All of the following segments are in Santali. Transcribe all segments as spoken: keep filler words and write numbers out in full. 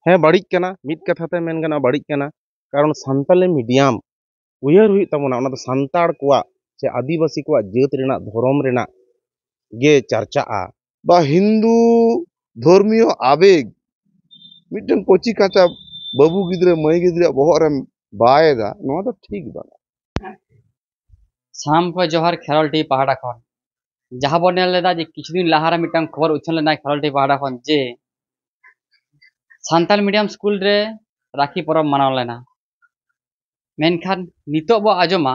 ᱦᱮᱸ, ᱵᱟᱹᱲᱤᱡ ᱠᱟᱱᱟ, ᱢᱤᱫ ᱠᱟᱛᱷᱟ ᱛᱮ ᱢᱮᱱ ᱜᱟᱱᱚᱜᱼᱟ, ᱵᱟᱹᱲᱤᱡ ᱠᱟᱱᱟ᱾ ᱠᱟᱨᱚᱱ ᱥᱟᱱᱛᱟᱞᱤ ᱢᱤᱰᱤᱭᱟᱢ ᱩᱭᱦᱟᱹᱨ ᱦᱩᱭᱩᱜ ᱛᱟᱵᱚᱱᱟ, ᱚᱱᱟ ᱫᱚ ᱥᱟᱱᱛᱟᱲ ᱠᱚᱣᱟᱜ ᱥᱮ ᱟᱹᱫᱤᱵᱟᱹᱥᱤ ᱠᱚᱣᱟᱜ ᱡᱟᱹᱛ ᱨᱮᱱᱟᱜ, ᱫᱷᱚᱨᱚᱢ ᱨᱮᱱᱟᱜ ᱜᱮ ᱪᱟᱨᱪᱟᱜᱼᱟ᱾ ᱵᱟ ᱦᱤᱱᱫᱩ ᱫᱷᱚᱨᱢᱤᱭᱚ ᱟᱵᱮᱜᱽ ᱢᱤᱫᱴᱮᱱ ᱠᱚᱪᱤ ᱠᱟᱪᱟ ᱵᱟᱹᱵᱩ ᱜᱤᱫᱽᱨᱟᱹ, ᱢᱟᱹᱭ ᱜᱤᱫᱽᱨᱟᱹ ᱵᱚᱦᱚᱜ ᱨᱮᱢ ᱵᱟᱭ ᱮᱫᱟ, ᱱᱚᱣᱟ ᱫᱚ ᱴᱷᱤᱠ ᱵᱟᱝ᱾ ᱥᱟᱱᱟᱢ ᱠᱚ ᱡᱚᱦᱟᱨ ᱠᱷᱮᱨᱣᱟᱞ ᱴᱤᱵᱷᱤ ᱯᱟᱦᱴᱟ ᱠᱷᱚᱱ᱾ ᱡᱟᱦᱟᱸ ᱵᱚᱱ ᱧᱮᱞ ᱞᱮᱫᱟ ᱡᱮ ᱠᱤᱪᱷᱩ ᱫᱤᱱ ᱞᱟᱦᱟᱨᱮ ᱢᱤᱫᱴᱟᱝ ᱠᱷᱚᱵᱚᱨ ᱩᱪᱷᱟᱹᱱ ᱞᱮᱱᱟ ᱠᱷᱮᱨᱣᱟᱞ ᱴᱤᱵᱷᱤ ᱯᱟᱦᱴᱟ ᱠᱷᱚᱱ ᱡᱮ ᱥᱟᱱᱛᱟᱲ ᱢᱤᱰᱤᱭᱟᱢ ᱥᱠᱩᱞ ᱨᱮ ᱨᱟᱠᱷᱤ ᱯᱚᱨᱚᱵᱽ ᱢᱟᱱᱟᱣ ᱞᱮᱱᱟ᱾ ᱢᱮᱱᱠᱷᱟᱱ ᱱᱤᱛᱚᱜ ᱵᱚ ᱟᱸᱡᱚᱢᱟ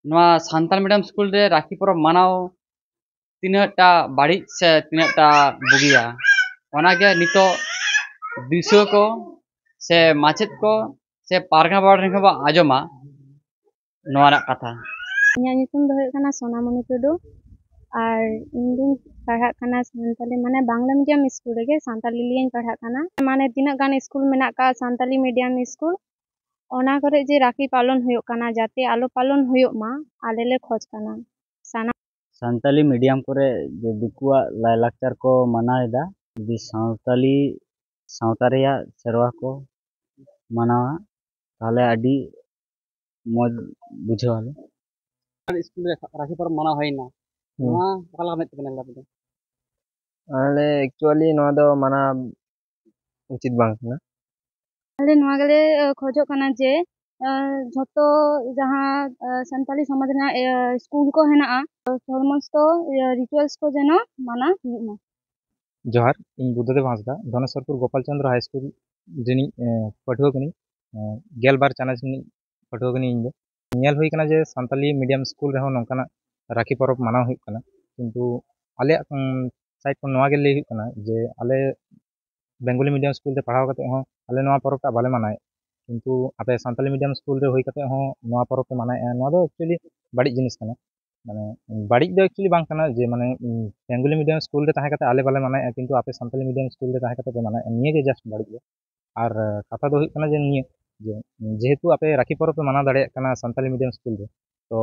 ᱱᱚᱣᱟ ᱥᱟᱱᱛᱟᱲ ᱢᱤᱰᱤᱭᱟᱢ ᱥᱠᱩᱞ ᱨᱮ ᱨᱟᱠᱷᱤ ᱯᱚᱨᱚᱵᱽ ᱢᱟᱱᱟᱣ ᱛᱤᱱᱟᱹᱜ ᱴᱟ ᱵᱟᱹᱲᱤᱡ ᱥᱮ ᱛᱤᱱᱟᱹᱜ ᱴᱟ ᱵᱩᱜᱤᱭᱟ, ᱚᱱᱟᱜᱮ ᱱᱤᱛᱚᱜ ᱫᱤᱥᱩᱣᱟᱹ ᱠᱚ ᱥᱮ ᱢᱟᱪᱮᱫ ᱠᱚ ᱥᱮ ᱯᱟᱨᱜᱟᱱᱟ ᱵᱟᱵᱟ ᱴᱷᱮᱱ ᱠᱷᱚᱱ ᱵᱚ ᱟᱸᱡᱚᱢᱟ ᱱᱚᱣᱟ ᱨᱮᱱᱟᱜ ᱠᱟᱛᱷᱟ᱾ ᱤᱧᱟᱹᱜ ᱧᱩᱛᱩᱢ ᱫᱚ ᱦᱩᱭᱩᱜ ᱠᱟᱱᱟ ᱥᱳᱱᱟᱢᱚᱱᱤ ᱴᱩᱰᱩ᱾ ᱟᱨ ᱤᱧ ᱫᱩᱧ ᱯᱟᱲᱦᱟᱜ ᱠᱟᱱᱟ ᱥᱟᱱᱛᱟᱞᱤ, ᱢᱟᱱᱮ ᱵᱟᱝᱞᱟ ᱢᱤᱰᱤᱭᱟᱢ ᱥᱠᱩᱞ ᱨᱮᱜᱮ ᱥᱟᱱᱛᱟᱞᱤ ᱞᱤᱭᱮᱧ ᱯᱟᱲᱦᱟᱜ ᱠᱟᱱᱟ᱾ ᱢᱟᱱᱮ ᱛᱤᱱᱟᱹᱜ ᱜᱟᱱ ᱥᱠᱩᱞ ᱢᱮᱱᱟᱜ ᱟᱠᱟᱫ ᱥᱟᱱᱛᱟᱞᱤ ᱢᱤᱰᱤᱭᱟᱢ ᱥᱠᱩᱞ, ᱚᱱᱟ ᱠᱚᱨᱮ ᱡᱮ ᱨᱟᱠᱷᱤ ᱯᱟᱞᱚᱱ ᱦᱩᱭᱩᱜ ᱠᱟᱱᱟ, ᱡᱟᱛᱮ ᱟᱞᱚ ᱯᱟᱞᱚᱱ ᱦᱩᱭᱩᱜ ᱢᱟ, ᱟᱞᱮ ᱞᱮ ᱠᱷᱚᱡᱽ ᱠᱟᱱᱟ᱾ ᱥᱟᱱᱟᱢ ᱥᱟᱱᱛᱟᱞᱤ ᱢᱤᱰᱤᱭᱟᱢ ᱠᱚᱨᱮ ᱡᱮ ᱫᱤᱠᱩᱣᱟᱜ ᱞᱟᱭᱼᱞᱟᱠᱪᱟᱨ ᱠᱚ ᱢᱟᱱᱟᱣ ᱮᱫᱟ, ᱡᱩᱫᱤ ᱥᱟᱱᱛᱟᱞᱤ ᱥᱟᱶᱛᱟ ᱨᱮᱭᱟᱜ ᱥᱮᱨᱣᱟ ᱠᱚ ᱢᱟᱱᱟᱣᱟ, ᱛᱟᱦᱚᱞᱮ ᱟᱹᱰᱤ ᱢᱚᱡᱽ ᱵᱩᱡᱷᱟᱹᱣ ᱟᱞᱮ᱾ ᱥᱠᱩᱞ ᱨᱮ ᱨᱟᱠᱷᱤ ᱯᱚᱨᱚᱵᱽ ᱢᱟᱱᱟᱣ ᱦᱩᱭᱱᱟ, ᱦᱩᱸ᱾ ᱱᱚᱣᱟ ᱚᱠᱟ ᱞᱮᱠᱟ ᱢᱮᱫ ᱛᱮᱯᱮ ᱧᱮᱞ ᱮᱫᱟ ᱟᱯᱮ ᱫᱚ? ᱟᱞᱮ ᱮᱠᱪᱩᱭᱟᱞᱤ ᱱᱚᱣᱟ ᱫᱚ ᱢᱟᱱᱟᱣ ᱩᱪᱤᱛ ᱵᱟᱝ ᱠᱟᱱᱟ᱾ ᱟᱞᱮ ᱱᱚᱣᱟ ᱜᱮᱞᱮ ᱟᱸ, ᱠᱷᱚᱡᱚᱜ ᱠᱟᱱᱟ ᱡᱮ ᱟᱸ, ᱡᱷᱚᱛᱚ ᱡᱟᱦᱟᱸ ᱟᱸ, ᱥᱟᱱᱛᱟᱞᱤ ᱥᱚᱢᱟᱡᱽ ᱨᱮᱱᱟᱜ ᱟᱸ, ᱥᱠᱩᱞ ᱠᱚ ᱦᱮᱱᱟᱜᱼᱟ, ᱥᱚᱢᱚᱥᱛᱚ ᱨᱤᱪᱩᱣᱟᱞᱥ ᱠᱚ ᱡᱮᱱᱚ ᱢᱟᱱᱟ ᱦᱩᱭᱩᱜ ᱢᱟ᱾ ᱡᱚᱦᱟᱨ, ᱤᱧ ᱵᱩᱫᱽᱫᱷᱚᱫᱮᱵ ᱦᱟᱸᱥᱫᱟ, ᱫᱷᱚᱱᱮᱥᱣᱚᱨᱯᱩᱨ ᱜᱳᱯᱟᱞ ᱪᱚᱸᱫᱽᱨᱚ ᱦᱟᱭ ᱥᱠᱩᱞ ᱨᱤᱱᱤᱡ ᱮᱸ, ᱯᱟᱹᱴᱷᱩᱣᱟᱹ ᱠᱟᱹᱱᱟᱹᱧ᱾ ᱮᱸ, ᱜᱮᱞᱵᱟᱨ ᱪᱟᱱᱟᱪ ᱨᱤᱱᱤᱡ ᱯᱟᱹᱴᱷᱩᱣᱟᱹ ᱠᱟᱹᱱᱟᱹᱧ ᱤᱧ ᱫᱚ᱾ ᱧᱮᱞ ᱦᱩᱭ ᱠᱟᱱᱟ ᱡᱮ ᱥᱟᱱᱛᱟᱞᱤ ᱢᱤᱰᱤᱭᱟᱢ ᱥᱠᱩᱞ ᱨᱮᱦᱚᱸ ᱱᱚᱝᱠᱟᱱᱟᱜ ᱨᱟᱠᱷᱤ ᱯᱚᱨᱚᱵᱽ ᱢᱟᱱᱟᱣ ᱦᱩᱭᱩᱜ ᱠᱟᱱᱟ, ᱠᱤᱱᱛᱩ ᱟᱞᱮᱭᱟᱜ ᱩᱸ, ᱥᱟᱭᱤᱰ ᱠᱷᱚᱱ ᱱᱚᱣᱟ ᱜᱮ ᱞᱟᱹᱭ ᱦᱩᱭᱩᱜ ᱠᱟᱱᱟ ᱡᱮ ᱟᱞᱮ ᱵᱮᱝᱜᱚᱞᱤ ᱢᱤᱰᱤᱭᱟᱢ ᱥᱠᱩᱞ ᱨᱮ ᱯᱟᱲᱦᱟᱣ ᱠᱟᱛᱮ ᱦᱚᱸ ᱟᱞᱮ ᱱᱚᱣᱟ ᱯᱚᱨᱚᱵᱽ ᱴᱟᱜ ᱵᱟᱞᱮ ᱢᱟᱱᱟᱣᱮᱫ, ᱠᱤᱱᱛᱩ ᱟᱯᱮ ᱥᱟᱱᱛᱟᱞᱤ ᱢᱤᱰᱤᱭᱟᱢ ᱥᱠᱩᱞ ᱨᱮ ᱦᱩᱭ ᱠᱟᱛᱮ ᱦᱚᱸ ᱱᱚᱣᱟ ᱯᱚᱨᱚᱵᱽ ᱯᱮ ᱢᱟᱱᱟᱣᱮᱫᱼᱟ, ᱱᱚᱣᱟ ᱫᱚ ᱮᱠᱪᱩᱭᱮᱞᱤ ᱵᱟᱹᱲᱤᱡ ᱡᱤᱱᱤᱥ ᱠᱟᱱᱟ᱾ ᱢᱟᱱᱮ ᱵᱟᱹᱲᱤᱡ ᱫᱚ ᱮᱠᱪᱩᱭᱮᱞᱤ ᱵᱟᱝ ᱠᱟᱱᱟ ᱡᱮ ᱢᱟᱱᱮ ᱵᱮᱝᱜᱚᱞᱤ ᱢᱤᱰᱤᱭᱟᱢ ᱥᱠᱩᱞ ᱨᱮ ᱛᱟᱦᱮᱸ ᱠᱟᱛᱮ ᱟᱞᱮ ᱵᱟᱞᱮ ᱢᱟᱱᱟᱣᱮᱫᱼᱟ, ᱠᱤᱱᱛᱩ ᱟᱯᱮ ᱥᱟᱱᱛᱟᱞᱤ ᱢᱤᱰᱤᱭᱟᱢ ᱥᱠᱩᱞ ᱨᱮ ᱛᱟᱦᱮᱸ ᱠᱟᱛᱮ ᱯᱮ ᱢᱟᱱᱟᱣᱮᱫᱼᱟ, ᱱᱤᱭᱟᱹ ᱜᱮ ᱡᱟᱥᱴ ᱵᱟᱹᱲᱤᱡ ᱫᱚ᱾ ᱟᱨ ᱠᱟᱛᱷᱟ ᱫᱚ ᱦᱩᱭᱩᱜ ᱠᱟᱱᱟ ᱡᱮ ᱱᱤᱭᱟᱹ, ᱡᱮᱦᱮᱛᱩ ᱟᱯᱮ ᱨᱟᱠᱷᱤ ᱯᱚᱨᱚᱵᱽ ᱯᱮ ᱢᱟᱱᱟᱣ ᱫᱟᱲᱮᱭᱟᱜ ᱠᱟᱱᱟ ᱥᱟᱱᱛᱟᱞᱤ ᱢᱤᱰᱤᱭᱟᱢ ᱥᱠᱩᱞ ᱨᱮ, ᱛᱚ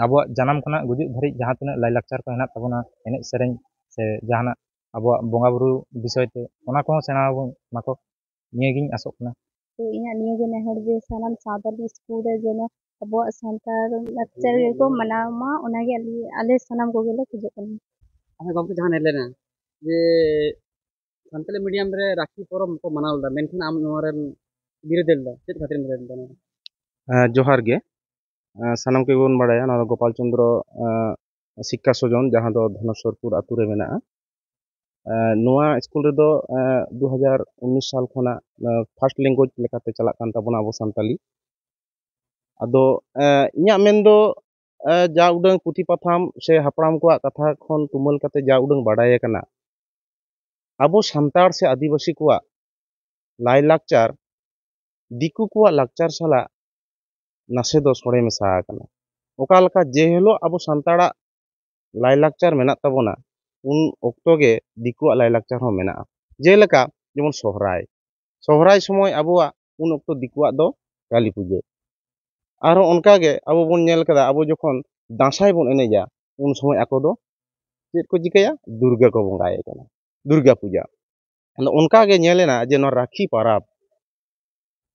ᱟᱵᱚᱣᱟᱜ ᱡᱟᱱᱟᱢ ᱠᱷᱚᱱᱟᱜ ᱜᱩᱡᱩᱜ ᱫᱷᱟᱹᱨᱤᱡ ᱡᱟᱦᱟᱸ ᱛᱤᱱᱟᱹᱜ ᱞᱟᱭᱼᱞᱟᱠᱪᱟᱨ ᱠᱚ ᱦᱮᱱᱟᱜ ᱛᱟᱵᱚᱱᱟ, ᱮᱱᱮᱡ ᱥᱮᱨᱮᱧ ᱥᱮ ᱡᱟᱦᱟᱱᱟᱜ ᱟᱵᱚᱣᱟᱜ ᱵᱚᱸᱜᱟ ᱵᱩᱨᱩ ᱵᱤᱥᱚᱭ ᱛᱮ, ᱚᱱᱟ ᱠᱚᱦᱚᱸ ᱥᱮᱬᱟ ᱟᱵᱚᱱ ᱢᱟᱠᱚ, ᱱᱤᱭᱟᱹᱜᱤᱧ ᱟᱥᱚᱜ ᱠᱟᱱᱟ᱾ ᱛᱚ ᱤᱧᱟᱹᱜ ᱱᱤᱭᱟᱹᱜᱮ ᱱᱮᱦᱚᱨ ᱡᱮ ᱥᱟᱱᱟᱢ ᱥᱟᱶᱛᱟᱞᱤ ᱥᱠᱩᱞ ᱨᱮ ᱡᱮᱱᱚ ᱟᱵᱚᱣᱟᱜ ᱥᱟᱱᱛᱟᱲ ᱞᱟᱠᱪᱟᱨ ᱜᱮᱠᱚ ᱢᱟᱱᱟᱣ ᱢᱟ, ᱚᱱᱟᱜᱮ ᱟᱞᱮ, ᱟᱞᱮ ᱥᱟᱱᱟᱢ ᱠᱚᱜᱮᱞᱮ ᱠᱷᱚᱡᱚᱜ ᱠᱟᱱᱟ᱾ ᱟᱪᱪᱷᱟ ᱜᱚᱢᱠᱮ, ᱡᱟᱦᱟᱸ ᱧᱮᱞ ᱞᱮᱱᱟ ᱡᱮ ᱥᱟᱱᱛᱟᱞᱤ ᱢᱤᱰᱤᱭᱟᱢ ᱨᱮ ᱨᱟᱠᱷᱤ ᱯᱚᱨᱚᱵᱽ ᱠᱚ ᱢᱟᱱᱟᱣ ᱞᱮᱫᱟ, ᱢᱮᱱᱠᱷᱟᱱ ᱟᱢ ᱱᱚᱣᱟ ᱨᱮᱢ ᱵᱤᱨᱳᱫ ᱞᱮᱫᱟ, ᱪᱮᱫ ᱠᱷᱟᱹᱛᱤᱨ ᱮᱢ ᱵᱤᱨᱳᱫ ᱞᱮᱫᱟ ᱱᱚᱣᱟ? ᱮᱸ, ᱡᱚᱦᱟᱨ ᱜᱮ᱾ ᱮᱸ, ᱥᱟᱱᱟᱢ ᱠᱚᱜᱮ ᱵᱚᱱ ᱵᱟᱲᱟᱭᱟ, ᱱᱚᱣᱟ ᱫᱚ ᱜᱳᱯᱟᱞ ᱪᱚᱸᱫᱽᱨᱚ, ᱮᱸ, ᱥᱤᱠᱠᱷᱟ ᱥᱚᱡᱚᱱ, ᱡᱟᱦᱟᱸ ᱫᱚ ᱫᱷᱚᱱᱮᱥᱣᱚᱨᱯᱩᱨ ᱟᱛᱳ ᱨᱮ ᱢᱮᱱᱟᱜᱼᱟ᱾ ᱮᱸ, ᱱᱚᱣᱟ ᱥᱠᱩᱞ ᱨᱮᱫᱚ, ᱮᱸ, ᱫᱩ ᱦᱟᱡᱟᱨ ᱩᱱᱤᱥ ᱥᱟᱞ ᱠᱷᱚᱱᱟᱜ, ᱮᱸ, ᱯᱷᱟᱥᱴ ᱞᱮᱝᱜᱩᱭᱮᱡᱽ ᱞᱮᱠᱟᱛᱮ ᱪᱟᱞᱟᱜ ᱠᱟᱱ ᱛᱟᱵᱚᱱᱟ ᱟᱵᱚ ᱥᱟᱱᱛᱟᱞᱤ᱾ ᱟᱫᱚ, ᱮᱸ, ᱤᱧᱟᱹᱜ ᱢᱮᱱ ᱫᱚ, ᱮᱸ, ᱡᱟ ᱩᱰᱟᱹᱝ ᱯᱩᱛᱷᱤ ᱯᱟᱛᱷᱟᱢ ᱥᱮ ᱦᱟᱯᱲᱟᱢ ᱠᱚᱣᱟᱜ ᱠᱟᱛᱷᱟ ᱠᱷᱚᱱ ᱛᱩᱢᱟᱹᱞ ᱠᱟᱛᱮ ᱡᱟ ᱩᱰᱟᱹᱝ ᱵᱟᱰᱟᱭ ᱟᱠᱟᱱᱟ, ᱟᱵᱚ ᱥᱟᱱᱛᱟᱲ ᱥᱮ ᱟᱹᱫᱤᱵᱟᱹᱥᱤ ᱠᱚᱣᱟᱜ ᱞᱟᱭᱼᱞᱟᱠᱪᱟᱨ ᱫᱤᱠᱩ ᱠᱚᱣᱟᱜ ᱞᱟᱠᱪᱟᱨ ᱥᱟᱞᱟᱜ ᱱᱟᱥᱮ ᱫᱚ ᱥᱚᱲᱮ ᱢᱮᱥᱟ ᱟᱠᱟᱱᱟ᱾ ᱚᱠᱟ ᱞᱮᱠᱟ ᱡᱮ ᱦᱤᱞᱳᱜ ᱟᱵᱚ ᱥᱟᱱᱛᱟᱲᱟᱜ ᱞᱟᱭᱼᱞᱟᱠᱪᱟᱨ ᱢᱮᱱᱟᱜ ᱛᱟᱵᱚᱱᱟ, ᱩᱱ ᱚᱠᱛᱚ ᱜᱮ ᱫᱤᱠᱩᱣᱟᱜ ᱞᱟᱭᱼᱞᱟᱠᱪᱟᱨ ᱦᱚᱸ ᱢᱮᱱᱟᱜᱼᱟ᱾ ᱡᱮᱞᱮᱠᱟ ᱡᱮᱢᱚᱱ ᱥᱚᱦᱨᱟᱭ, ᱥᱚᱦᱨᱟᱭ ᱥᱚᱢᱚᱭ ᱟᱵᱚᱣᱟᱜ ᱩᱱ ᱚᱠᱛᱚ ᱫᱤᱠᱩᱣᱟᱜ ᱫᱚ ᱠᱟᱹᱞᱤ ᱯᱩᱡᱟᱹ᱾ ᱟᱨᱦᱚᱸ ᱚᱱᱠᱟ ᱜᱮ ᱟᱵᱚ ᱵᱚᱱ ᱧᱮᱞ ᱠᱟᱫᱟ, ᱟᱵᱚ ᱡᱚᱠᱷᱚᱱ ᱫᱟᱸᱥᱟᱭ ᱵᱚᱱ ᱮᱱᱮᱡᱟ, ᱩᱱ ᱥᱚᱢᱚᱭ ᱟᱠᱚ ᱫᱚ ᱪᱮᱫ ᱠᱚ ᱪᱤᱠᱟᱹᱭᱟ? ᱫᱩᱨᱜᱟ ᱠᱚ ᱵᱚᱸᱜᱟᱭᱮ ᱠᱟᱱᱟ, ᱫᱩᱨᱜᱟ ᱯᱩᱡᱟ᱾ ᱟᱫᱚ ᱚᱱᱠᱟ ᱜᱮ ᱧᱮᱞ ᱮᱱᱟ ᱡᱮ ᱱᱚᱣᱟ ᱨᱟᱠᱷᱤ ᱯᱟᱨᱟᱵᱽ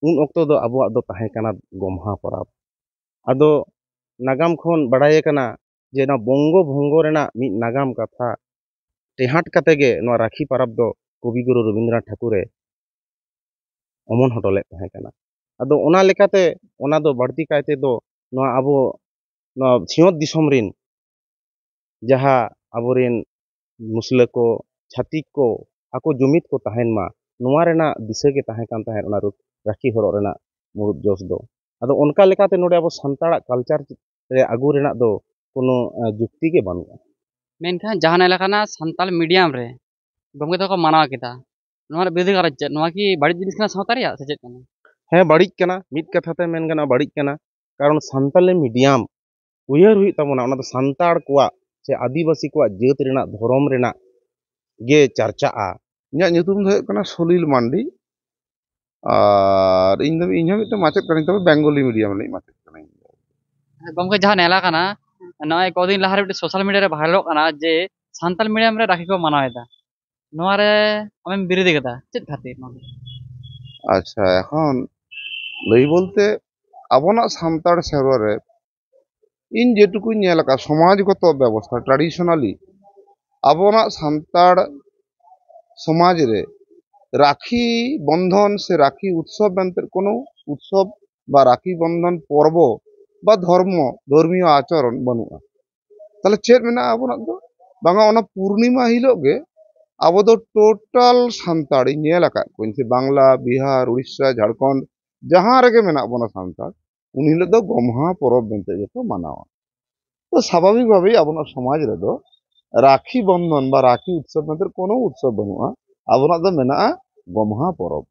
ᱩᱱ ᱚᱠᱛᱚ ᱫᱚ ᱟᱵᱚᱣᱟᱜ ᱫᱚ ᱛᱟᱦᱮᱸ ᱠᱟᱱᱟ ᱜᱚᱢᱦᱟ ᱯᱚᱨᱚᱵᱽ᱾ ᱟᱫᱚ ᱱᱟᱜᱟᱢ ᱠᱷᱚᱱ ᱵᱟᱲᱟᱭ ᱟᱠᱟᱱᱟ ᱡᱮ ᱱᱚᱣᱟ ᱵᱚᱝᱜᱚ ᱵᱷᱚᱝᱜᱚ ᱨᱮᱱᱟᱜ ᱢᱤᱫ ᱱᱟᱜᱟᱢ ᱠᱟᱛᱷᱟ ᱴᱮᱦᱟᱴ ᱠᱟᱛᱮ ᱜᱮ ᱱᱚᱣᱟ ᱨᱟᱠᱷᱤ ᱯᱚᱨᱚᱵᱽ ᱫᱚ ᱠᱚᱵᱤ ᱜᱩᱨᱩ ᱨᱚᱵᱤᱱᱫᱨᱚᱱᱟᱛᱷ ᱴᱷᱟᱹᱠᱩᱨᱮ ᱚᱢᱚᱱ ᱦᱚᱴᱚ ᱞᱮᱫ ᱛᱟᱦᱮᱸ ᱠᱟᱱᱟ᱾ ᱟᱫᱚ ᱚᱱᱟ ᱞᱮᱠᱟᱛᱮ ᱚᱱᱟ ᱫᱚ ᱵᱟᱹᱲᱛᱤ ᱠᱟᱭ ᱛᱮᱫᱚ ᱱᱚᱣᱟ ᱟᱵᱚ ᱱᱚᱣᱟ ᱥᱤᱧᱚᱛ ᱫᱤᱥᱚᱢ ᱨᱤᱱ ᱡᱟᱦᱟᱸ ᱟᱵᱚᱨᱤᱱ ᱢᱩᱥᱞᱟᱹ ᱠᱚ, ᱪᱷᱟᱹᱛᱤᱠ ᱠᱚ, ᱟᱠᱚ ᱡᱩᱢᱤᱫ ᱠᱚ ᱛᱟᱦᱮᱱ ᱢᱟ, ᱱᱚᱣᱟ ᱨᱮᱱᱟᱜ ᱫᱤᱥᱟᱹ ᱜᱮ ᱛᱟᱦᱮᱸ ᱠᱟᱱ ᱛᱟᱦᱮᱸᱫ ᱚᱱᱟ ᱨᱩ-, ᱨᱟᱹᱠᱷᱤ ᱦᱚᱨᱚᱜ ᱨᱮᱱᱟᱜ ᱢᱩᱲᱩᱫ ᱡᱚᱥ ᱫᱚ᱾ ᱟᱫᱚ ᱚᱱᱠᱟ ᱞᱮᱠᱟᱛᱮ ᱱᱚᱰᱮ ᱟᱵᱚ ᱥᱟᱱᱛᱟᱲᱟᱜ ᱠᱟᱞᱪᱟᱨ ᱨᱮ ᱟᱹᱜᱩ ᱨᱮᱱᱟᱜ ᱫᱚ ᱠᱳᱱᱳ, ᱮ, ᱡᱩᱠᱛᱤ ᱜᱮ ᱵᱟᱹᱱᱩᱜᱼᱟ᱾ ᱢᱮᱱᱠᱷᱟᱱ ᱡᱟᱦᱟᱸ ᱧᱮᱞ ᱟᱠᱟᱱᱟ ᱥᱟᱱᱛᱟᱲ ᱢᱤᱰᱤᱭᱟᱢ ᱨᱮ ᱜᱚᱢᱠᱮ ᱛᱟᱠᱚ ᱠᱚ ᱢᱟᱱᱟᱣ ᱠᱮᱫᱟ, ᱱᱚᱣᱟ ᱨᱮ ᱵᱤᱨᱩᱫᱷ ᱜᱟᱞᱚᱪ ᱪᱮᱫ? ᱱᱚᱣᱟ ᱠᱤ ᱵᱟᱹᱲᱤᱡ ᱡᱤᱱᱤᱥ ᱠᱟᱱᱟ ᱥᱟᱶᱛᱟ ᱨᱮᱭᱟᱜ, ᱥᱮ ᱪᱮᱫ ᱠᱟᱱᱟ? ᱦᱮᱸ, ᱵᱟᱹᱲᱤᱡ ᱠᱟᱱᱟ, ᱢᱤᱫ ᱠᱟᱛᱷᱟ ᱛᱮ ᱢᱮᱱ ᱜᱟᱱᱚᱜᱼᱟ, ᱵᱟᱹᱲᱤᱡ ᱠᱟᱱᱟ᱾ ᱠᱟᱨᱚᱱ ᱥᱟᱱᱛᱟᱞᱤ ᱢᱤᱰᱤᱭᱟᱢ ᱩᱭᱦᱟᱹᱨ ᱦᱩᱭᱩᱜ ᱛᱟᱵᱚᱱᱟ, ᱚᱱᱟ ᱫᱚ ᱥᱟᱱᱛᱟᱲ ᱠᱚᱣᱟᱜ ᱥᱮ ᱟᱹᱫᱤᱵᱟᱹᱥᱤ ᱠᱚᱣᱟᱜ ᱡᱟᱹᱛ ᱨᱮᱱᱟᱜ, ᱫᱷᱚᱨᱚᱢ ᱨᱮᱱᱟᱜ ᱜᱮ ᱪᱟᱨᱪᱟᱜᱼᱟ᱾ ᱤᱧᱟᱹᱜ ᱧᱩᱛᱩᱢ ᱫᱚ ᱦᱩᱭᱩᱜ ᱠᱟᱱᱟ ᱥᱚᱞᱤᱞ ᱢᱟᱱᱰᱤ᱾ ᱟᱨ ᱤᱧ ᱫᱚ, ᱤᱧ ᱦᱚᱸ ᱢᱤᱫᱴᱮᱱ ᱢᱟᱪᱮᱫ ᱠᱟᱹᱱᱟᱹᱧ, ᱛᱚᱵᱮ ᱵᱮᱝᱜᱚᱞᱤ ᱢᱤᱰᱤᱭᱟᱢ ᱨᱤᱱᱤᱡ ᱢᱟᱪᱮᱫ ᱠᱟᱹᱱᱟᱹᱧ᱾ ᱜᱚᱢᱠᱮ, ᱡᱟᱦᱟᱸ ᱧᱮᱞ ᱟᱠᱟᱱᱟ, ᱱᱚᱜᱼᱚᱭ ᱠᱚᱫᱤᱱ ᱞᱟᱦᱟ ᱨᱮ ᱢᱤᱫᱴᱮᱱ ᱥᱳᱥᱟᱞ ᱢᱤᱰᱤᱭᱟ ᱨᱮ ᱵᱷᱟᱭᱨᱟᱞᱚᱜ ᱠᱟᱱᱟ ᱡᱮ ᱥᱟᱱᱛᱟᱲ ᱢᱤᱰᱤᱭᱟᱢ ᱨᱮ ᱨᱟᱠᱷᱤ ᱠᱚ ᱢᱟᱱᱟᱣ ᱮᱫᱟ, ᱱᱚᱣᱟ ᱨᱮ ᱟᱢᱮᱢ ᱵᱤᱨᱳᱫ ᱠᱟᱫᱟ, ᱪᱮᱫ ᱠᱷᱟᱹᱛᱤᱨ ᱱᱚᱣᱟ ᱫᱚ? ᱟᱪᱪᱷᱟ, ᱮᱠᱷᱚᱱ ᱞᱟᱹᱭ ᱵᱚᱞᱛᱮ ᱟᱵᱚᱱᱟᱜ ᱥᱟᱱᱛᱟᱲ ᱥᱮᱨᱣᱟ ᱨᱮ ᱤᱧ ᱡᱮᱴᱩᱠᱩᱧ ᱧᱮᱞ ᱟᱠᱟᱫ, ᱥᱚᱢᱟᱡᱽᱜᱚᱛᱚ ᱵᱮᱵᱚᱥᱛᱷᱟ, traditionally ᱟᱵᱚᱱᱟᱜ ᱥᱟᱱᱛᱟᱲ ᱥᱚᱢᱟᱡᱽ ᱨᱮ ᱨᱟᱠᱷᱤ ᱵᱚᱱᱫᱷᱚᱱ ᱥᱮ ᱨᱟᱠᱷᱤ ᱩᱛᱥᱚᱵ ᱢᱮᱱᱛᱮ ᱠᱳᱱᱳ ᱩᱛᱥᱚᱵ ᱵᱟ ᱨᱟᱠᱷᱤ ᱵᱚᱱᱫᱷᱚᱱ ᱯᱚᱨᱵᱚ ᱵᱟ ᱫᱷᱚᱨᱢᱚ, ᱫᱷᱚᱨᱢᱤᱭᱚ ᱟᱪᱚᱨᱚᱱ ᱵᱟᱹᱱᱩᱜᱼᱟ᱾ ᱛᱟᱦᱞᱮ ᱪᱮᱫ ᱢᱮᱱᱟᱜᱼᱟ ᱟᱵᱚᱱᱟᱜ ᱫᱚ? ᱵᱟᱝᱟ, ᱚᱱᱟ ᱯᱩᱨᱱᱤᱢᱟ ᱦᱤᱞᱳᱜ ᱜᱮ ᱟᱵᱚ ᱫᱚ total ᱥᱟᱱᱛᱟᱲ, ᱤᱧ ᱧᱮᱞ ᱟᱠᱟᱫ ᱠᱚᱣᱟᱧ, ᱥᱮ ᱵᱟᱝᱞᱟ, ᱵᱤᱦᱟᱨ, ᱩᱲᱤᱥᱥᱟ, ᱡᱷᱟᱲᱠᱷᱚᱸᱰ, ᱡᱟᱦᱟᱸ ᱨᱮᱜᱮ ᱢᱮᱱᱟᱜ ᱵᱚᱱᱟ ᱥᱟᱱᱛᱟᱲ, ᱩᱱ ᱦᱤᱞᱳᱜ ᱫᱚ ᱜᱚᱢᱦᱟ ᱯᱚᱨᱚᱵᱽ ᱢᱮᱱᱛᱮ ᱜᱮᱠᱚ ᱢᱟᱱᱟᱣᱟ᱾ ᱛᱚ ᱥᱟᱵᱷᱟᱵᱤᱠ ᱵᱷᱟᱵᱮ ᱟᱵᱚᱱᱟᱜ ᱥᱚᱢᱟᱡᱽ ᱨᱮᱫᱚ ᱨᱟᱠᱷᱤ ᱵᱚᱱᱫᱷᱚᱱ ᱵᱟ ᱨᱟᱠᱷᱤ ᱩᱛᱥᱚᱵ ᱢᱮᱱᱛᱮ ᱠᱳᱱᱳ ᱩᱛᱥᱚᱵ ᱵᱟᱹᱱᱩᱜᱼᱟ, ᱟᱵᱚᱱᱟᱜ ᱫᱚ ᱢᱮᱱᱟᱜᱼᱟ ᱜᱚᱢᱦᱟ ᱯᱚᱨᱚᱵᱽ᱾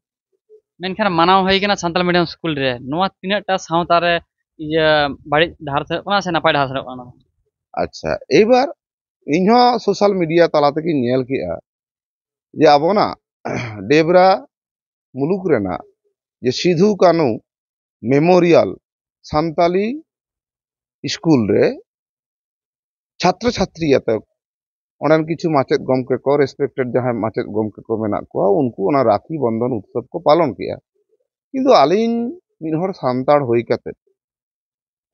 ᱢᱮᱱᱠᱷᱟᱱ ᱢᱟᱱᱟᱣ ᱦᱩᱭ ᱠᱟᱱᱟ ᱥᱟᱱᱛᱟᱲ ᱢᱤᱰᱤᱭᱟᱢ ᱥᱠᱩᱞ ᱨᱮ, ᱱᱚᱣᱟ ᱛᱤᱱᱟᱹᱜ ᱴᱟ ᱥᱟᱶᱛᱟ ᱨᱮ ᱤᱭᱟᱹ ᱵᱟᱹᱲᱤᱡ ᱰᱟᱦᱟᱨ ᱥᱮᱱᱚᱜ ᱠᱟᱱᱟ ᱥᱮ ᱱᱟᱯᱟᱭ ᱰᱟᱦᱟᱨ ᱥᱮᱱᱚᱜ ᱠᱟᱱᱟ? ᱟᱪᱪᱷᱟ, ᱮᱭᱵᱟᱨ ᱤᱧᱦᱚᱸ social media ᱛᱟᱞᱟ ᱛᱮᱜᱮᱧ ᱧᱮᱞ ᱠᱮᱜᱼᱟ ᱡᱮ ᱟᱵᱚᱱᱟᱜ ᱰᱮᱵᱽᱨᱟ ᱢᱩᱞᱩᱠ ᱨᱮᱱᱟᱜ ᱡᱮ ᱥᱤᱫᱷᱩ ᱠᱟᱹᱱᱩ ᱢᱮᱢᱳᱨᱤᱭᱟᱞ ᱥᱟᱱᱛᱟᱞᱤ ᱥᱠᱩᱞ ᱨᱮ ᱪᱷᱟᱛᱨᱚ ᱪᱷᱟᱛᱨᱤ ᱟᱛᱮ ᱚᱸᱰᱮᱱ ᱠᱤᱪᱷᱩ ᱢᱟᱪᱮᱫ ᱜᱚᱢᱠᱮ ᱠᱚ, respected ᱡᱟᱦᱟᱸᱭ ᱢᱟᱪᱮᱫ ᱜᱚᱢᱠᱮ ᱠᱚ ᱢᱮᱱᱟᱜ ᱠᱚᱣᱟ, ᱩᱱᱠᱩ ᱚᱱᱟ ᱨᱟᱠᱷᱤ ᱵᱚᱱᱫᱷᱚᱱ ᱩᱛᱥᱚᱵ ᱠᱚ ᱯᱟᱞᱚᱱ ᱠᱮᱜᱼᱟ᱾ ᱠᱤᱱᱛᱩ ᱟᱹᱞᱤᱧ ᱢᱤᱫ ᱦᱚᱲ ᱥᱟᱱᱛᱟᱲ ᱦᱩᱭ ᱠᱟᱛᱮ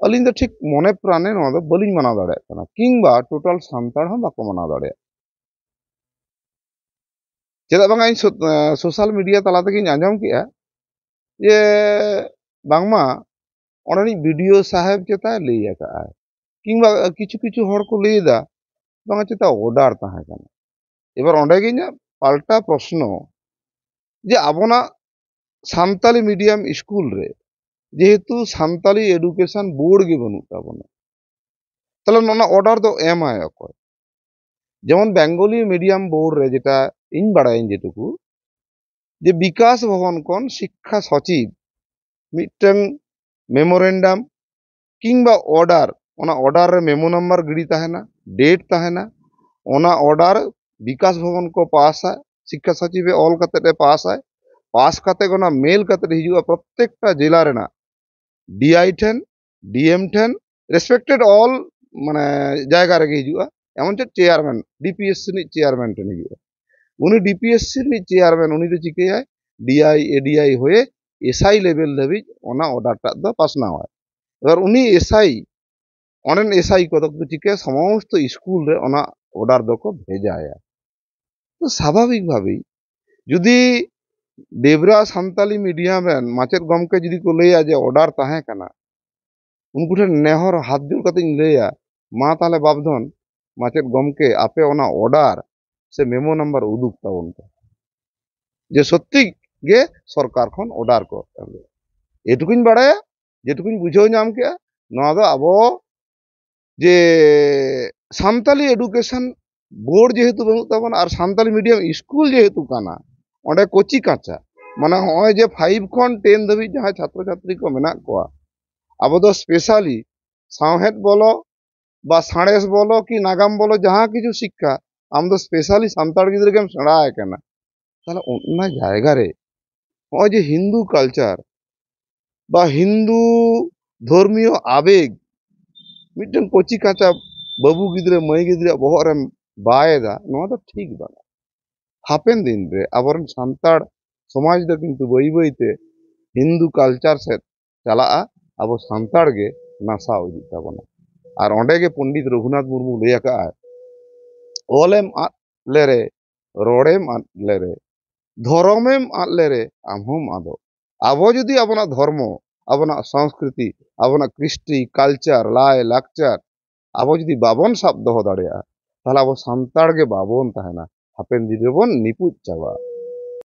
ᱟᱹᱞᱤᱧ ᱫᱚ ᱴᱷᱤᱠ ᱢᱚᱱᱮ ᱯᱨᱟᱱᱮ ᱱᱚᱣᱟ ᱫᱚ ᱵᱟᱹᱞᱤᱧ ᱢᱟᱱᱟᱣ ᱫᱟᱲᱮᱭᱟᱜ ᱠᱟᱱᱟ, ᱠᱤᱝᱵᱟ total ᱥᱟᱱᱛᱟᱲ ᱦᱚᱸ ᱵᱟᱠᱚ ᱢᱟᱱᱟᱣ ᱫᱟᱲᱮᱭᱟᱜ᱾ ᱪᱮᱫᱟᱜ ᱵᱟᱝᱟ, ᱤᱧ ᱥᱳ-, ᱮᱸ, social media ᱛᱟᱞᱟ ᱛᱮᱜᱮᱧ ᱟᱸᱡᱚᱢ ᱠᱮᱜᱼᱟ ᱡᱮ ᱵᱟᱝᱢᱟ ᱚᱸᱰᱮᱱᱤᱡ BDO ᱥᱟᱦᱮᱵᱽ ᱪᱮᱛᱟᱭ ᱞᱟᱹᱭ ᱟᱠᱟᱫᱼᱟᱭ, ᱠᱤᱝᱵᱟ ᱠᱤᱪᱷᱩ ᱠᱤᱪᱷᱩ ᱦᱚᱲ ᱠᱚ ᱞᱟᱹᱭ ᱮᱫᱟ ᱵᱟᱝᱟ ᱪᱮᱛᱟ order ᱛᱟᱦᱮᱸ ᱠᱟᱱᱟ᱾ ᱮᱵᱟᱨ ᱚᱸᱰᱮ ᱜᱮ ᱤᱧᱟᱹᱜ ᱯᱟᱞᱴᱟ ᱯᱨᱚᱥᱱᱚ ᱡᱮ ᱟᱵᱚᱱᱟᱜ ᱥᱟᱱᱛᱟᱞᱤ ᱢᱤᱰᱤᱭᱟᱢ ᱥᱠᱩᱞ ᱨᱮ ᱡᱮᱦᱮᱛᱩ ᱥᱟᱱᱛᱟᱞᱤ education board ᱜᱮ ᱵᱟᱹᱱᱩᱜ ᱛᱟᱵᱚᱱᱟ, ᱛᱟᱦᱞᱮ ᱱᱚᱣᱟ order ᱫᱚ ᱮᱢᱟᱭ ᱚᱠᱚᱭ? ᱡᱮᱢᱚᱱ ᱵᱮᱝᱜᱚᱞᱤ ᱢᱤᱰᱤᱭᱟᱢ ᱵᱳᱨᱰ ᱨᱮ ᱡᱮᱴᱟ ᱤᱧ ᱵᱟᱲᱟᱭᱟᱹᱧ ᱡᱮᱴᱩᱠᱩ, ᱡᱮ ᱵᱤᱠᱟᱥ ᱵᱷᱚᱵᱚᱱ ᱠᱷᱚᱱ ᱥᱤᱠᱠᱷᱟ ᱥᱚᱪᱤᱵᱽ ᱢᱤᱫᱴᱟᱝ memorandum ᱠᱤᱝᱵᱟ order, ᱚᱱᱟ order ᱨᱮ memo number ᱜᱤᱰᱤ ᱛᱟᱦᱮᱱᱟ, date ᱛᱟᱦᱮᱱᱟ, ᱚᱱᱟ order ᱵᱤᱠᱟᱥ ᱵᱷᱚᱵᱚᱱ ᱠᱚ ᱯᱟᱥᱟ, ᱥᱤᱠᱠᱷᱟ ᱥᱚᱪᱤᱵᱽ ᱮ ᱚᱞ ᱠᱟᱛᱮ ᱮ ᱯᱟᱥᱟᱭ, ᱯᱟᱥ ᱠᱟᱛᱮ ᱚᱱᱟ mail ᱠᱟᱛᱮ ᱦᱤᱡᱩᱜᱼᱟ ᱯᱨᱚᱛᱮᱠᱴᱟ ᱡᱮᱞᱟ ᱨᱮᱱᱟᱜ DI ᱴᱷᱮᱱ, DM ᱴᱷᱮᱱ, respected all ᱢᱟᱱᱮ ᱡᱟᱭᱜᱟ ᱨᱮᱜᱮ ᱦᱤᱡᱩᱜᱼᱟ, ᱮᱢᱚᱱ ᱪᱮᱫ chairman, DPSC ᱨᱤᱱᱤᱡ chairman ᱴᱷᱮᱱ ᱦᱤᱡᱩᱜᱼᱟ᱾ ᱩᱱᱤ ᱰᱤᱯᱤᱮᱥᱥᱤ ᱨᱤᱱᱤᱡ ᱪᱮᱭᱟᱨᱢᱮᱱ, ᱩᱱᱤ ᱫᱚ ᱪᱤᱠᱟᱹᱭᱟᱭ? ᱰᱤᱟᱭ, ᱮᱰᱤᱟᱭ ᱦᱚᱭᱮ ᱮᱥᱟᱭ ᱞᱮᱵᱮᱞ ᱫᱷᱟᱹᱵᱤᱡ ᱚᱱᱟ ᱚᱨᱰᱟᱨ ᱴᱟᱜ ᱫᱚ ᱯᱟᱥᱱᱟᱣᱟᱭ᱾ ᱮᱵᱟᱨ ᱩᱱᱤ ᱮᱥᱟᱭ, ᱚᱸᱰᱮᱱ ᱮᱥᱟᱭ ᱠᱚᱫᱚ ᱠᱚ ᱪᱤᱠᱟᱹᱭᱟ? ᱥᱚᱢᱚᱥᱛᱚ ᱥᱠᱩᱞ ᱨᱮ ᱚᱱᱟ ᱚᱨᱰᱟᱨ ᱫᱚᱠᱚ ᱵᱷᱮᱡᱟᱭᱟ᱾ ᱛᱚ ᱥᱟᱵᱷᱟᱵᱤᱠ ᱵᱷᱟᱵᱮ ᱡᱩᱫᱤ ᱰᱮᱵᱽᱨᱟ ᱥᱟᱱᱛᱟᱞᱤ ᱢᱤᱰᱤᱭᱟᱢ ᱨᱮᱱ ᱢᱟᱪᱮᱫ ᱜᱚᱢᱠᱮ ᱡᱩᱫᱤ ᱠᱚ ᱞᱟᱹᱭᱟ ᱡᱮ ᱚᱨᱰᱟᱨ ᱛᱟᱦᱮᱸ ᱠᱟᱱᱟ, ᱩᱱᱠᱩ ᱴᱷᱮᱱ ᱱᱮᱦᱚᱨ ᱦᱟᱛ ᱡᱳᱲ ᱠᱟᱛᱮᱧ ᱞᱟᱹᱭᱟ, ᱢᱟ ᱛᱟᱦᱞᱮ ᱵᱟᱯᱫᱷᱚᱱ ᱢᱟᱪᱮᱫ ᱜᱚᱢᱠᱮ, ᱟᱯᱮ ᱚᱱᱟ ᱚᱨᱰᱟᱨ ᱥᱮ ᱢᱮᱢᱳ ᱱᱟᱢᱵᱟᱨ ᱩᱫᱩᱜ ᱛᱟᱵᱚᱱ ᱯᱮ, ᱡᱮ ᱥᱚᱛᱛᱤ ᱜᱮ ᱥᱚᱨᱠᱟᱨ ᱠᱷᱚᱱ ᱚᱨᱰᱟᱨ ᱠᱚ ᱮᱢ ᱞᱮᱫᱟ᱾ ᱮᱴᱩᱠᱩᱧ ᱵᱟᱲᱟᱭᱟ, ᱡᱮᱴᱩᱠᱩᱧ ᱵᱩᱡᱷᱟᱹᱣ ᱧᱟᱢ ᱠᱮᱜᱼᱟ, ᱱᱚᱣᱟ ᱫᱚ ᱟᱵᱚ ᱡᱮ ᱥᱟᱱᱛᱟᱞᱤ ᱮᱰᱩᱠᱮᱥᱚᱱ ᱵᱳᱨᱰ ᱡᱮᱦᱮᱛᱩ ᱵᱟᱹᱱᱩᱜ ᱛᱟᱵᱚᱱᱟ ᱟᱨ ᱥᱟᱱᱛᱟᱞᱤ ᱢᱤᱰᱤᱭᱟᱢ ᱥᱠᱩᱞ ᱡᱮᱦᱮᱛᱩ ᱠᱟᱱᱟ, ᱚᱸᱰᱮ ᱠᱚᱪᱤ ᱠᱟᱸᱪᱟ, ᱢᱟᱱᱮ ᱦᱚᱸᱜᱼᱚᱭ ᱡᱮ ᱯᱷᱟᱭᱤᱵᱷ ᱠᱷᱚᱱ ᱴᱮᱱ ᱫᱷᱟᱹᱵᱤᱡ ᱡᱟᱦᱟᱸᱭ ᱪᱷᱟᱛᱨᱚ ᱪᱷᱟᱛᱨᱤ ᱠᱚ ᱢᱮᱱᱟᱜ ᱠᱚᱣᱟ, ᱟᱵᱚ ᱫᱚ ᱥᱯᱮᱥᱟᱞᱤ ᱥᱟᱶᱦᱮᱫ ᱵᱚᱞᱚ ᱵᱟ ᱥᱟᱬᱮᱥ ᱵᱚᱞᱚ ᱠᱤ ᱱᱟᱜᱟᱢ ᱵᱚᱞᱚ, ᱡᱟᱦᱟᱸ ᱠᱤᱪᱷᱩ ᱥᱤᱠᱠᱷᱟ, ᱟᱢ ᱫᱚ ᱥᱯᱮᱥᱟᱞᱤ ᱥᱟᱱᱛᱟᱲ ᱜᱤᱫᱽᱨᱟᱹ ᱜᱮᱢ ᱥᱮᱬᱟ ᱟᱭ ᱠᱟᱱᱟ᱾ ᱛᱟᱦᱞᱮ ᱚᱱᱟ ᱡᱟᱭᱜᱟ ᱨᱮ ᱱᱚᱜᱼᱚᱭ ᱡᱮ ᱦᱤᱱᱫᱩ ᱠᱟᱞᱪᱟᱨ ᱵᱟ ᱦᱤᱱᱫᱩ ᱫᱷᱚᱨᱢᱤᱭᱚ ᱟᱵᱮᱜᱽ ᱢᱤᱫᱴᱮᱱ ᱠᱚᱪᱤ ᱠᱟᱸᱪᱟ ᱵᱟᱹᱵᱩ ᱜᱤᱫᱽᱨᱟᱹ, ᱢᱟᱹᱭ ᱜᱤᱫᱽᱨᱟᱹ ᱵᱚᱦᱚᱜ ᱨᱮᱢ ᱵᱟᱭ ᱮᱫᱟ, ᱱᱚᱣᱟ ᱫᱚ ᱴᱷᱤᱠ ᱵᱟᱝ᱾ ᱦᱟᱯᱮᱱ ᱫᱤᱱ ᱨᱮ ᱟᱵᱚᱨᱮᱱ ᱥᱟᱱᱛᱟᱲ ᱥᱚᱢᱟᱡᱽ ᱫᱚ ᱠᱤᱱᱛᱩ ᱵᱟᱹᱭ ᱵᱟᱹᱭ ᱛᱮ ᱦᱤᱱᱫᱩ ᱠᱟᱞᱪᱟᱨ ᱥᱮᱫ ᱪᱟᱞᱟᱜᱼᱟ, ᱟᱵᱚ ᱥᱟᱱᱛᱟᱲ ᱜᱮ ᱱᱟᱥᱟᱣ ᱤᱫᱤᱜ ᱛᱟᱵᱚᱱᱟ᱾ ᱟᱨ ᱚᱸᱰᱮ ᱜᱮ ᱯᱚᱱᱰᱤᱛ ᱨᱚᱜᱷᱩᱱᱟᱛᱷ ᱢᱩᱨᱢᱩ ᱞᱟᱹᱭ ᱟᱠᱟᱫᱼᱟᱭ, "ᱚᱞᱮᱢ ᱟᱫ ᱞᱮᱨᱮ, ᱨᱚᱲᱮᱢ ᱟᱫ ᱞᱮᱨᱮ, ᱫᱷᱚᱨᱚᱢᱮᱢ ᱟᱫ ᱞᱮᱨᱮ, ᱟᱢ ᱦᱚᱸᱢ ᱟᱫᱚᱜ᱾" ᱟᱵᱚ ᱡᱩᱫᱤ ᱟᱵᱚᱱᱟᱜ ᱫᱷᱚᱨᱢᱚ, ᱟᱵᱚᱱᱟᱜ ᱥᱚᱝᱥᱠᱨᱤᱛᱤ, ᱟᱵᱚᱱᱟᱜ ᱠᱨᱤᱥᱴᱤ, ᱠᱟᱞᱪᱟᱨ, ᱞᱟᱭ ᱞᱟᱠᱪᱟᱨ ᱟᱵᱚ ᱡᱩᱫᱤ ᱵᱟᱵᱚᱱ ᱥᱟᱵ ᱫᱚᱦᱚ ᱫᱟᱲᱮᱭᱟᱜᱼᱟ, ᱛᱟᱦᱞᱮ ᱟᱵᱚ ᱥᱟᱱᱛᱟᱲ ᱜᱮ ᱵᱟᱵᱚᱱ ᱛᱟᱦᱮᱱᱟ, ᱦᱟᱯᱮᱱ ᱫᱤᱱ ᱨᱮᱵᱚᱱ ᱱᱤᱯᱩᱡ ᱪᱟᱵᱟᱜᱼᱟ᱾